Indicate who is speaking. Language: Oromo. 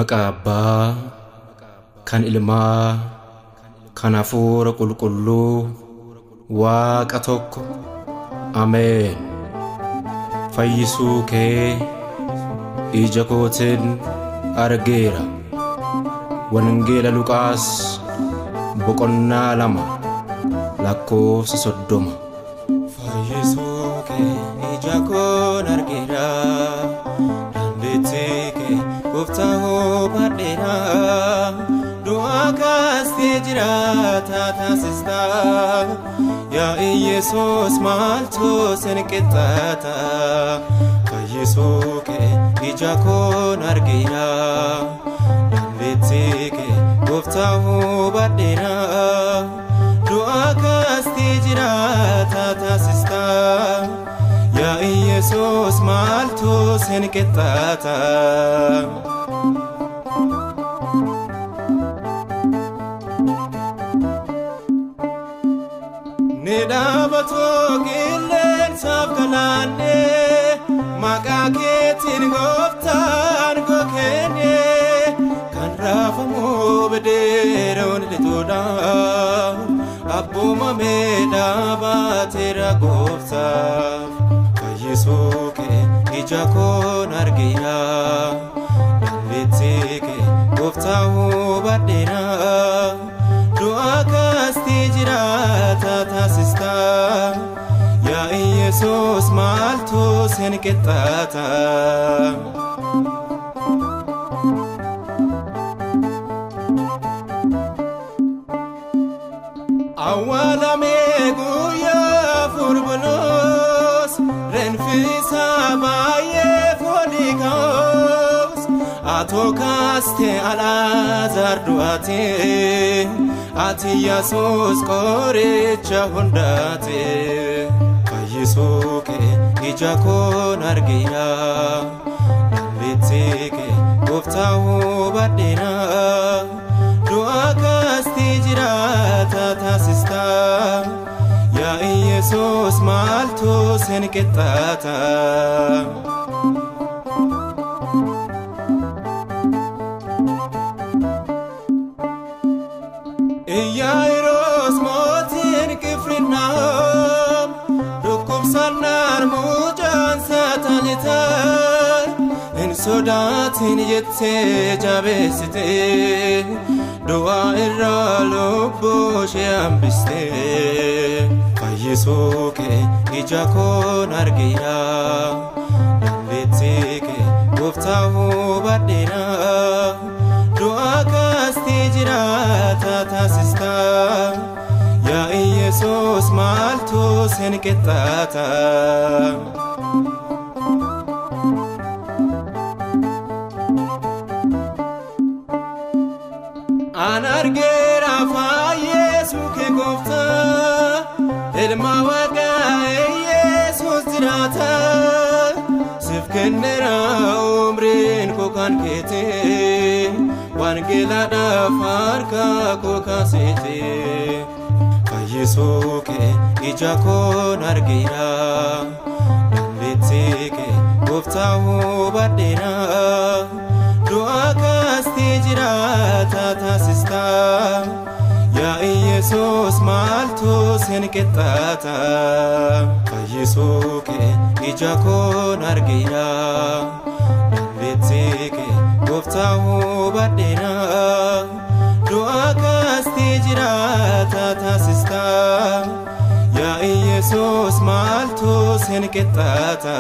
Speaker 1: Maqaa Abbaa kan Ilmaa kan Hafuura Qulqulluu Waaqa tokko. Ameen. Fayyisuu kee ija kootiin argeera. Wangeela Luqaas boqonnaa 2 lakkoofsa 30.
Speaker 2: Fayyisuu kee ija koon argeera. Dandeettii kee gooftaa hubadheera. Du'aa kaastee jiraata taasista. Yaa Iyesuus maaltu sin qixxaata? Fayyisuu kee ija koon argeera. Dandeettii kee gooftaa hubadheera. Du'aa kaastee jiraata taasista. Yaa Iyesuus maaltu sin qixxaata? Ni dhaabatu qilleensaaf galaanne, maqaa keetiin gooftaan gokeenne, kan raafamu bidiruun lixuudha, abboomamee dhaabateera gooftaaf. Fayyisuu kee ija koon argeera. Dandeettii kee gooftaa hubadheera. Du'aa kaastee jiraata taasista. Yaa Iyesuus maaltu sin qixxaata? Awwaalamee guyyaa afur bulus, reenfi isaa baay'ee foolii ka'us, atoo kaastee Alaazaar du'aate, ati Yesuus qoricha hundaate. Fayyisuu kee ija koon argeera. Dandeettii kee gooftaa hubadheera. Du'aa kaastee jiraata taasista. Yaa Iyesuus maaltu sin qixxaata? Iyyaayiroos mootiin Qifirnaahom dhukkubsannaan mucaan saatalitaan hin sodaatin jettee jabeessite, du'aa irraa lubbuu ishee hambiste. Fayyisuu kee ija koon argeera. Dandeettii kee gooftaa hubadheera. Du'aa kaastee jiraata taasista. Yaa Iyesuus maaltu sin qixxaata? An argeera fayyisuu kee gooftaa, ilma Waaqaa Iyesuus jiraata. Siif kenneera umriin koo kan keeti, wangeelaadhaaf harka koo kaasite. Fayyisuu kee ija koon argeera. Dandeettii kee gooftaa hubadheera. Du'aa kaastee jiraata taasista. Yaa Iyesuus maaltu sin qixxaata? Fayyisuu kee ija koon argeera. Dandeettii kee gooftaa hubadheera. Du'aa kaastee jiraata taasista. Yaa Iyesuus maaltu sin qixxaata?